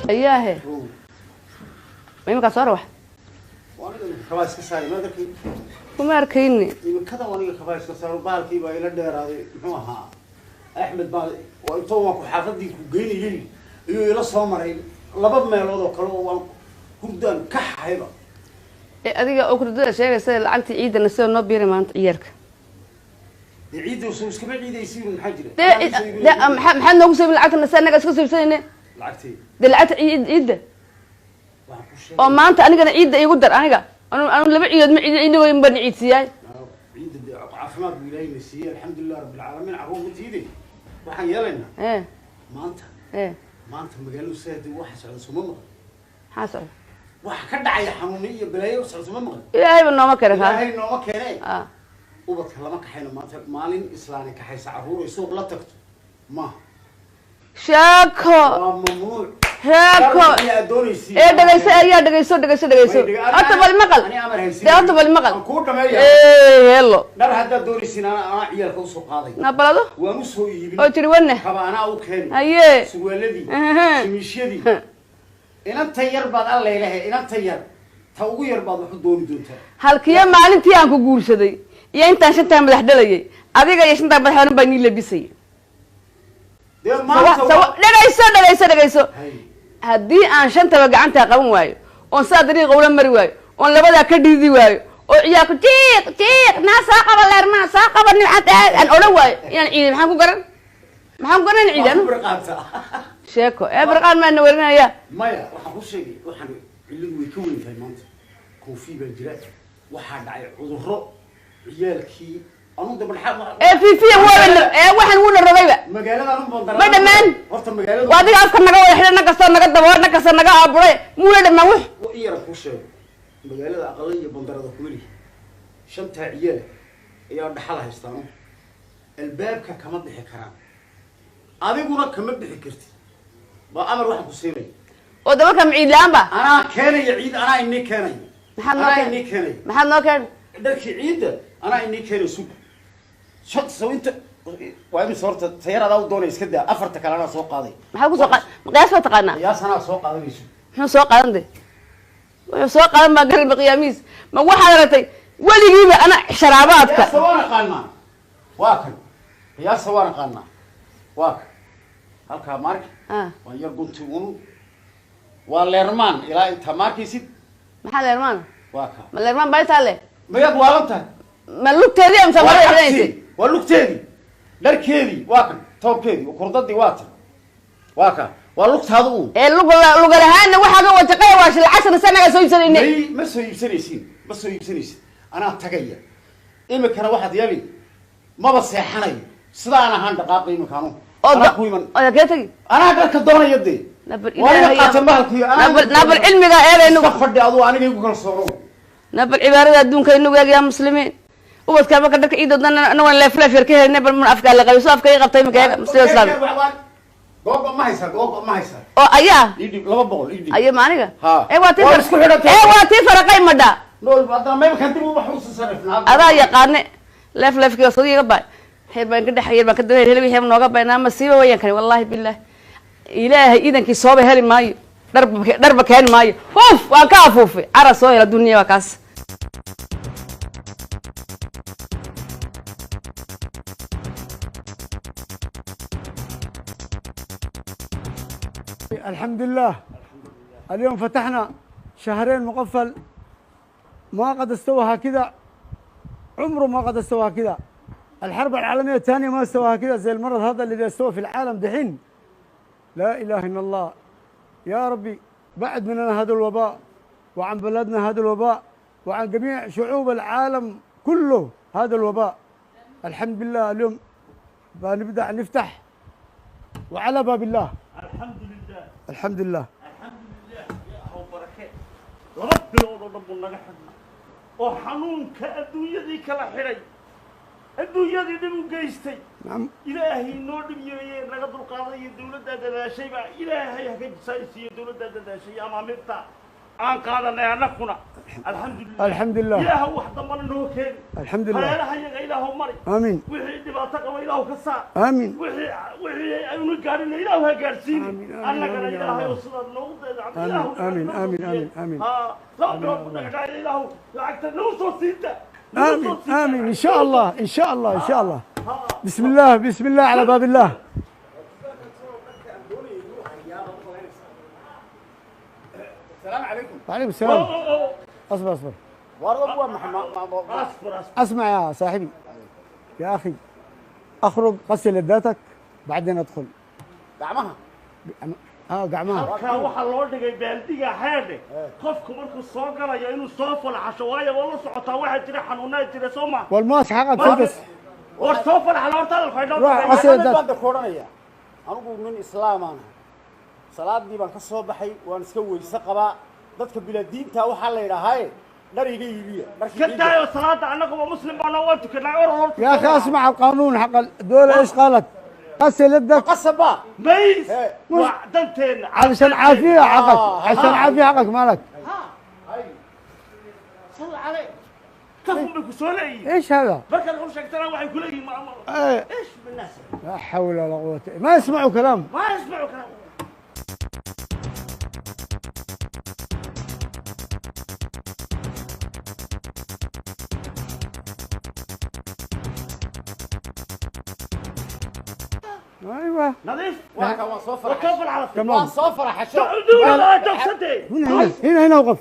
Ayaahe, ma iminkaa soo rawax? Kabaa iska saaray madarkii. Kuma arkayni. Iminkada aniga kabaa iska saaro, baalkii baa ila dheeraaday. Muxuu ahaa, Axmed baa oo intoo waan ku xaafadii ku geynayay ayuu ila soo maray laba meelood oo kale oo waan hurdaan ka xahayba. Ee adiga oo kurdada sheegaysa, lacagtii ciidana sida noo biiray maanta ciyaalka. Dee ciidda soo iskama ciidaysiin, maxaa jira? Dee dee maxaad noogu soo lacagta nase annaga iska soo iibsanayne? Lacagtii? Dee lacagta ciidda. Waxaan ku sheegay oo maanta anigana ciidda iigu dar. Aniga anu laba ciidood ma ciid ciidigoyn baan ciidsiiyaay. Ciidda dee caafimaad buu Ilaahay na siiyey, alxamdulilah rabbil caalamiin. Carruur ma tiide, waxaan yeelaynaa ee maanta ee maanta magaaladu sida waxa socda suma maqan. Maxaa socda? Waxa ka dhacaya xanuuni iyo balaayo socda suma maqan. Ilaahayba nooma kene kaa. Ilaahay nooma keene. Ah. Ubadka lama kaxayno maanta. Maalin islaani kaxaysa carruur ay suuq la tagto maaha. Sheeko. Waa mamnuuc. Sheeko. Wixii aad doonaysiin. Ee dhegayso, ayaa dhegayso, dhegayso, dhegayso. Horta bal maqal. Ani amar haysiin. Dee horta bal maqal. Aan kuu dhameeya. Ee hello. Dhar haddaad doonaysiin, anaa ciyaalka usoo qaaday. Nabalado. Waan usoo iibin. Oo tiri wane. Kaba anaa u keeni. Haye. Surwaaladii, Ehe. shimiishyadii. Inanta yar baad allaylehe, inanta yar, ta ugu yar baad wax u dooni doontaa. Halkiyo maalintii aan ku guursaday iyo intaan shantaa madax dhalayay, adiga iyo shantaa madax dhalan baa nii labisayay. Dee maanta Dhegayso, dhegayso, dhegayso. Hay. Haddii aan shantaba gacantaa qaban waayo, oon saa dariiqa ula mari waayo, oon labadaa ka dhidi waayo, oo ciyaalku jiiq jiiq naa soo qaba, leermaa soo qaba, nimcad aan odhan waayo inaan ciiday, maxaan ku garan? Maxaan ku garan ciidan? Waa ku birqaabtaa. Sheeko ee barqaan maana warinaya. Maya, waxaan ku sheegay, waxaan cilladu way ka weyn tahay maanta. Koofi baa jira, waxaa dhacay cudurro ciyaalkii anuu de madxa. Ee fiifiya waaba ee waxaan wuuna rogayba. Magaalada anu bandara. Ma dhammaan. Horta magaalada waa adiga afka naga wada xidhan, na kastoo naga dabool, na kastoo naga aaburay, muuna dhammaan wux. I yaran kuu sheego, magaalada aqala iyo bandarada kumali shantaa ciyaala ayaa dhaxal haystaano, albaabka kama bixi karaan, adiguna kama bixi kartid. Waa amar waxaan ku siinaya. Oo dabalka ma ciid la-aan ba? Anaa keenaya ciid, anaa inii keenaya. Maxaad noo Anaa keen inii keenaya. Maxaad noo keen? Dharkii ciidda anaa inii keenaya. Sug shan soo inta waa imise horta? Tayar adaa u doonaya, iska daa, afarta kale anaa soo qaaday. Maxaad ku soo qaad? Ma qiyaas baa taqaanaa? Qiyaas anaa soo qaadanayso. Muxuu soo qaadan de? Wuxuu soo qaadan baa garan qiyaamiis. Ma waxaad aragtay weligiiba ana sharaabaadka? Qiyaasta waan aqaanaa, waa kan. Qiyaasta waan aqaanaa, waa kan halkaa maarki. Ah. Waan yar gunti un, waa leermaan ilaa intaa maarkaysid. Maxaa leermaan? Waa ka. Ma leermaan baa intaa le? Mayaad waalan tahay? Ma lugteedii amse Waa marada cagtii, xidhanaysay? Waa lugteedii, dharkeedii waa kan, toobkeedii, kurdadii waa tan, waa ka, waa lugtaada uun. Ee luga luga lahaana waxaa ka wajaqaya waa lacagtana si anaga soo iibsanayne. May, ma soo iibsanaysiin, ma soo iibsanaysid. Anaa tagaya imikana. Waxaad yeeli, maba seexanayo, sidaan ahaan dhaqaaqay imika anu. Oo Anaa ku iman. Oo kee tagi? Anaa dharka doonaya dee. Nabal Waa iga Ilaahay. qaateen bahalkii anaa. Nabal cilmiga eegaynu. Iska fadhi aduu, aniga igu kalsoonow. Nabal cibaarada adduunka inagu eeg yaa muslimiin. Ubadka marka dharka ciidoodna anagoon leef leef yar ka helnay, bal mun afkaa la qabay soo afka ii qabtay iminka eega muslimiin islaam. Googo ma haysaa? Googo ma haysaa? Oo ayaa Ii dhib 200, ii dhib. Ayo, ma aniga? Ha. Ee waa tii Waa isku xidhantay. Ee waa tii faraqay madha. Nool haddana maymakan dib wax usa sarifnaa. Adaa yaqaane leef leefkii soo iga baay, xeer baan ka dhex yar baan ka daba heli wixii nooga baynaa. Masiiba wayaan kani, wallaahi bilaahi, Ilaahay iidankii sooba heli maayo, dharba dharba keeni maayo. Uf, waan ka afuufay, cara soo hela dunya waa kaas. الحمد لله، اليوم فتحنا شهرين مقفل، ما قد استوى هكذا، عمره ما قد استوى هكذا. الحرب العالمية الثانية ما استوى هكذا زي المرض هذا اللي استوى في العالم دحين. لا إله إلا الله، يا ربي بعد مننا هذا الوباء، وعن بلدنا هذا الوباء، وعن جميع شعوب العالم كله هذا الوباء. الحمد لله، اليوم بنبدأ نفتح وعلى باب الله. الحمد لله. الحمد لله. الحمد لله، Ilaahow barakee. 2 bilood oo dhan buu naga xidhnaa oo xanuunka adduunyadii kala xidhay, adduunyadii dhib u geystay. نعم. Ilaahay noo dhib yeeye naga dulqaaday iyo dawladdaa dadaashay baa Ilaahay haka jisaaysiiyo, dawladdaa dadaashay iyo amaamirta. Aan qaadanay annakuna, alxamdulilah. الحمد لله. Ilaahu wax dambana noo keeni. الحمد لله. Hareeraha yaga Ilaahu mari. آمين. Wixii dhibaato qaba Ilaahu ka saar. آمين. Wixii aynu gaadhin Ilaahu ha gaadhsiini. Amiin, amiin, annagana amiin, Ilaahay oo amiin. sidaad noogu daydacan. Amiin, Ilaahu amiin, lacag noo amiin, soo amiin, siiye. amiin. Haa, 2 bilood ku dhagdhaaya, Ilaahu lacagta nagu soo siinta, nagu آمين. soo siinta. آمين، إن شاء الله، إن شاء الله، إن شاء الله. بسم الله، بسم الله، على باب الله. السلام عليكم. وعليكم السلام. اصبر اصبر. War waa maxay اصبر اصبر. اسمع يا صاحبي، يا اخي، اخرج غسل يداتك بعدين ادخل. Gacmaha. اه، gacmaha. Halkaa waxaa loo dhigay baaldiga xeedhe, qofku markuu soo galayo inuu soo falxasho, waayo waa la socotaa, waxaa jira xanuunaa jira, soo ma? والماسك حقك تلبس. War soo falxala horta, hadalku haydhoo. روح غسل Maxamed يداتك. baan da koodhanaya, anigu nin islaamaan ahay, salaadii baan ka soo baxay, waan iska weyse qabaa. Dadka biladiinta waxaa la yidhaahaa dhar iga iibiya dharka Ka ciidda. daayo salaada, annaguba muslim baana, waan tukanaa, oror horta. يا اخي اسمع، القانون حق الدولة ايش قالت؟ غسل يدك. Qasaba. Mays Ee. waa danteena. علشان عافية حقك، عشان عافية حقك مالك. Sal calay kafun bay ku soo leeyihiin. ايش هذا؟ Markaad u sheegtana waxay ku leeyihiin إيه. ايش بالناس. لا حول ولا قوة، ما يسمعوا كلام. ما يسمعوا كلام. ايوه. Nadiif. Waa kan, waan soo war faraxay. soo falxala. تمام. Waan soo faraxasho. Dowladda joogsantay. هنا هنا هنا هنا، وقف.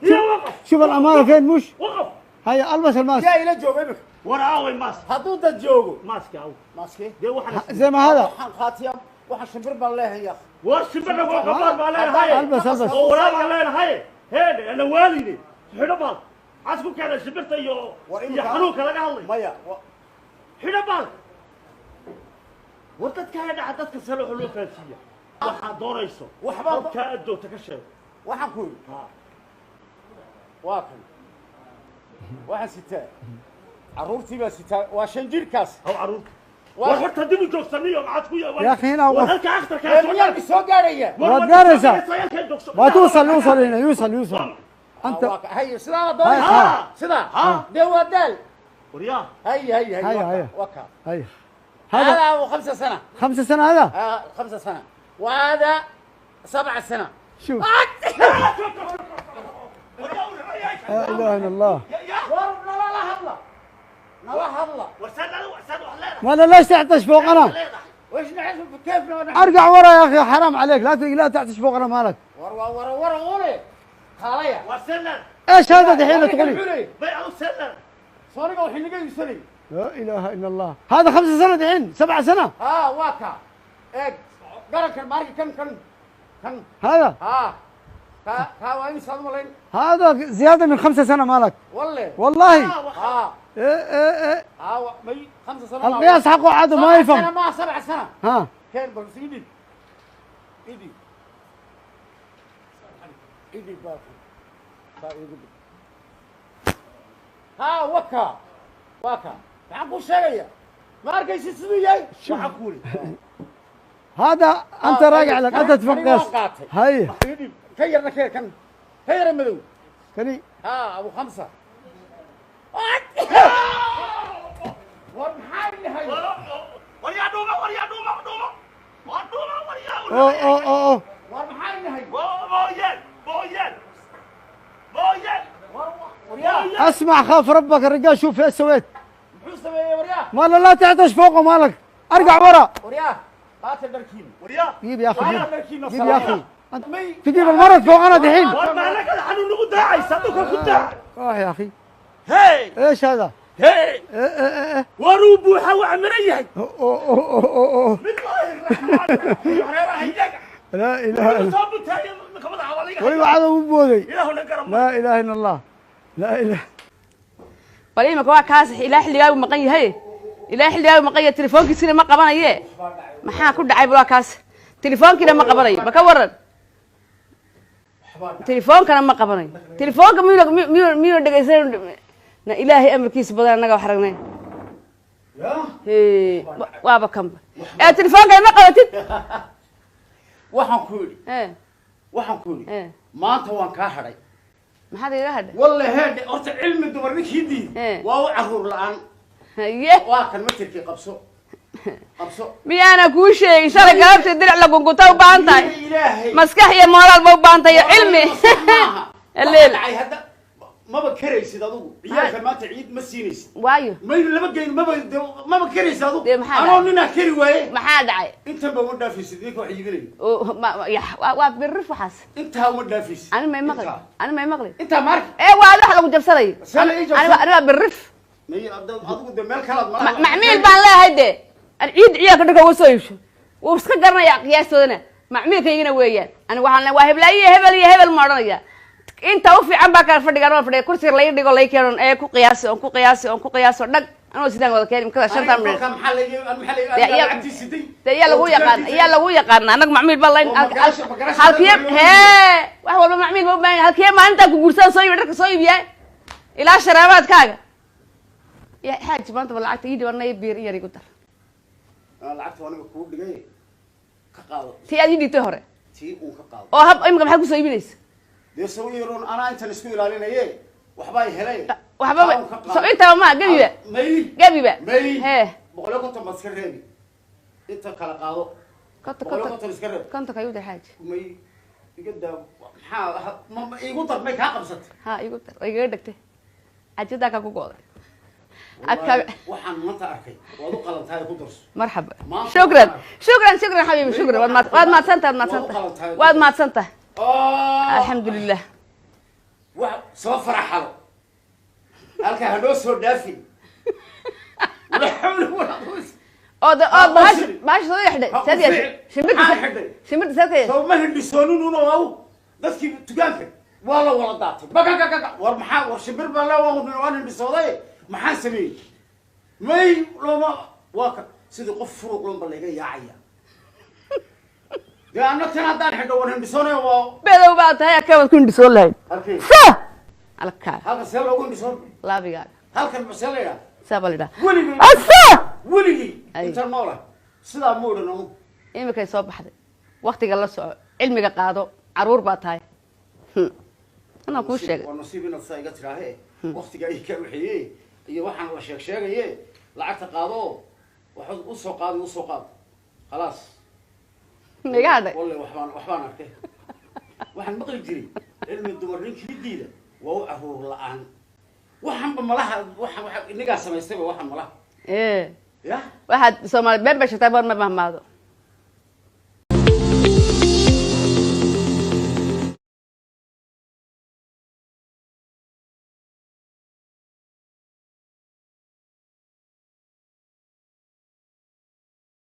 Iyo waqaf. شوف الامارة فين مش Waqaf. هيا البس الماسك. Yaa ila jooga imika? War aaway maas? Hadduu dad joogo. Maaska aw maaskee? Dee waxaan زي ما هذا. Waxaan qaatiya, waxaan shimbir baan leeyahay ya. War shimbirna waa qabaar baa leenahay. البس البس. Oo waraa baan leenahay, heedhe ana waalide xidho baal cas ku keena shimbirta iyo War iyo imika- xanuunka laga hadlay. Maya xidho baal. War dadka dhaca, dadka sare waxa loo fahansiiya waxaad doonayso. Dadka aad doonta ka sheego. Waxaan ku yidhi waa kan, waxaan sitaa carruurtii baa sitaa, waa 5 jirkaas. Haw carruurta. Waa- War horta dib u joogsaniyo maxaad ku يا اخي هنا war وقف. halka akhtarkaa soo miyaalki soo gaadhaya? Waad gaaraysaa. ما توصل، يوصل هنا، يوصل يوصل انت. Hay, sidaa la doonaysa. ها. Sidaa dee waa daal. Waryaa. Hay hay hay. هيا، هيا. Waa ka. هيا، هذا. هذا أبو 5 سنة. 5 سنة هذا. 5 سنة، وهذا 7 سنة. شوف، لا اله الا الله. War nalala hadla, nala hadla. War saad saad wax leedahay. ما انا ليش تعطش فوق انا؟ وإيش نعرف كيف نحن؟ ارجع ورا يا اخي، حرام عليك، لا لا تعطش فوق انا، مالك؟ war war war war ule kaalaya. War saad leedahay. ايش هذا دحين تقولي؟ Xulay. Bay adu saad leedahay. Sooniga waxay naga iibsanay. لا اله الا الله، هذا 5 سنة دحين، 7 سنة. Haa, waa ka, eeg garankan maarki kan kan kan. هذا. Haa, ka ka waa imisaad umalayn? هذا زيادة من 5 سنة، مالك؟ Walle. والله. Haa. إيه إيه إيه. Haa, may 5 sano. القياس حقه عاد ما 7 sano. يفهم. Ma 7 sano. ها. Keen bal idhi idhi idhi baa baa igu dhig. Haa, waka waa ka, maxaan kuu sheegaya? Ma arkaysid siduu yahay? Waxaan ku yidhi هذا انت راجع لك انت تفهم قياس. هيا. Iga dhib ka yarna, keen kan ka yara madow. كني. Haa, abu 5. War maxaa ilahay? Waryaa dhuuma, waryaa dhuuma, dhuuma, war dhuuma, waryaa. اوه اوه اوه أوه. War maxaa ilahay? Mooyaan, mooyaan, mooyaan. War waryaa. اسمع، خاف ربك الرجال، شوف ايش سويت. Muxuu sameeyey waryaa? ما لا تعطش فوقه، مالك؟ ارجع ورا. Waryaa, qaata dharkiina. Waryaa. جيب يا اخي، جيب. Dharkiina. جيب يا اخي، أنت تجيب المرض فوق انا دحين. War maanagada xanuun nagu daacaysa, dhulka ku daac. روح يا اخي. Hey. ايش هذا؟ Hey. إيه إيه إيه. War uu buuxa, waa camiran yahay. أوه أوه أوه أوه أوه. Bilaahi raxmaan raxiim, hareeraha iyaga. لا اله الا soo butaayo kamada xawaliga. ولي عاد بودي. Ilaahuna garan. لا اله الا الله، لا اله. Bal imika waa kaas, ilaa xilligaa uu maqan yahay, ilaa xilligaa uu maqan yahay, telefoonkiisina ma qabanaye. Maxaa ku dhacay? Bal waa kaas, telefoonkiina ma qabanayo. Ma ka waran? Telefoonkana ma qabanayo, telefoonka miyuuna miyuuna miyuuna dhegaysan na? Ilaahay amarkiisa badan, annaga wax aragnay. Hee, waaba kanba ee telefoonka ma qabatid. Waxaan ku yidhi. Ee. Waxaan ku yidhi, Eh. maanta waan kaa hadhay. Maxaad iga hadhay? Walle heedhe, horta cilmi dumar ninkii diid Eh. waa u caruur la-aan. Haye. Waa kan matirkii, qabso, qabso. Miyaana kuu sheegin shalay galabtii dirac la gunguta u baahan tahay? Ilaahay. Maskax iyo moraal ba u baahan tahay iyo cilmi. Maskax maaha. Alleel. Waxa dhacay hadda maba karaysid adigu, ciyaalka maanta ciid ma siinaysid. Waayo? May lama geyn, maba maba karaysid adigu. Dee maxaa Anoo dhacay? ninaa kari waaye. Maxaa dhacay? Intan ba uma dhaafaysid ninka wax iibinayo. Oo, ya, waa birif waxaas. Intaa uma dhaafaysid. Ani may maqli. Intaa. Ani may maqli. Intaa maarka. Ee, waa wax lagu jabsanayo. Sala ii jabsan. Ani waa birif. May adigu de meel kalaad malaha. Macmiil baan leeyahay de, an ciid ciyaalka dharka uga soo iibsho, wuu iska garanaya qiyaastoodana, macmiilkaygana weeyaan. Ani waxaan leeyahay waa heblaayo iyo hebel iyo hebel, ma odhanaya. Inta u fiican baa kala fadhiga, anoo fadhiga kursiga lai dhigo, lai keeno ee ku qiyaasi oon ku qiyaasi oon ku qiyaaso dhag, anoo sidaan wada keeni imkada shantan Aniga minute. kolkaa maxaa la maxaa la Dee aniga lacagtii siday. Dee yaa lagu Oo yaqaan? dukaankiisa- Yaa lagu yaqaan? Annaga macmiil baa layn. Oo magarasha Halkiye dadka loo hee, wax walba macmiil ba u baahan yahay. Halkiye maalintaa ku guursan soo iibi, dharka soo iibiyaa ilaa sharaabaadkaaga. Ya xaaji, maanta ba lacagta ii dhibanay, biir yar igu dar. Ah, lacagta aniga kuu dhigay, ka qaado. Tii aad ii dhiibtay hore? Tii uun ka qaado. Oo hab imika maxaad kusoo iibinaysa? Dee saw yaroon anaa intan isku ilaalinaye, waxbaa i helay. Waxba Taa uun ka qaado. So intaba ma gebiba? May. Gebiba. May. Hee. 150 baad iska reebi, inta kala qaado. 50. Boqol iyo 50. 50 iska reeb. 50ka igu dar, xaaji. May, iga daa, maxaa ma iigu dar? May kaa qabsatay? Ha, igu dar oo igaga dhegtay cajadaa kaa ku go'day. Wallaahi, waxaan maanta arkay waad u qalantahay, ku darso. Marxaba. Maanta Shukran. waxaan- Shukran, shukran xabiibi, shukran. Waad mahadsantahay, waad mahadsantahay. Waad u qalantahay. Waad mahadsantahay. Oh! Alxamdulilah. Wax soo faraxalo halka hanoo soo dhaafin, walaa xawla walaa quwwata. Oo Ha bahasha qufin. Bahasha soo xidhay. Ha Saad yeeshay? qufin. Shimbirta. Maxaa xidhay? Shimbirta saad ka yeeshay? Soo ma hindhisoonin una waaw, dadkii dukaanka waa la wada daatay, bagagagaga. War maxaa? War shimbir baa la waan hindhisooday, maxaan sameeyey? May looma, waa ka sidii qof furuq loonba layga yaacaya. Dee anna tan haddaan xidho waan hindhisoonaya, waa Bedow baa tahay, akabaad ku hindhisoon lahayd. Halkii? Sa alkaa. Halkan see loogu hindhisoon? Laabigaaga. Halkan see la yidhaha? Saa baa la yidhaha. Weligii. Asa. Weligii. Ay. Inta noola sidaa ma odhan anu. Imikay soo baxday, waktiga la soco, cilmiga qaado, caruur baa tahay. Anaa kuu sheegay. Waa nasiib inaad saa iga tidhaahe, waktiga ay ka waxeeye iyo waxaan la sheeg sheegaye. Lacagta qaado, waxaad usoo qaadi, usoo qaad, khalaas. Iga hadhay. Walle waxbaan arkay. Waxaan maqli jiray cilmi dumar ninkii diida waa u caruur la-aan. Waxaanba malaha waxa inagaa samaystayba waxaan malaha. Ee. Ya. Waxaad Soomaali been bay sheegtaa, boor ma mahmaado.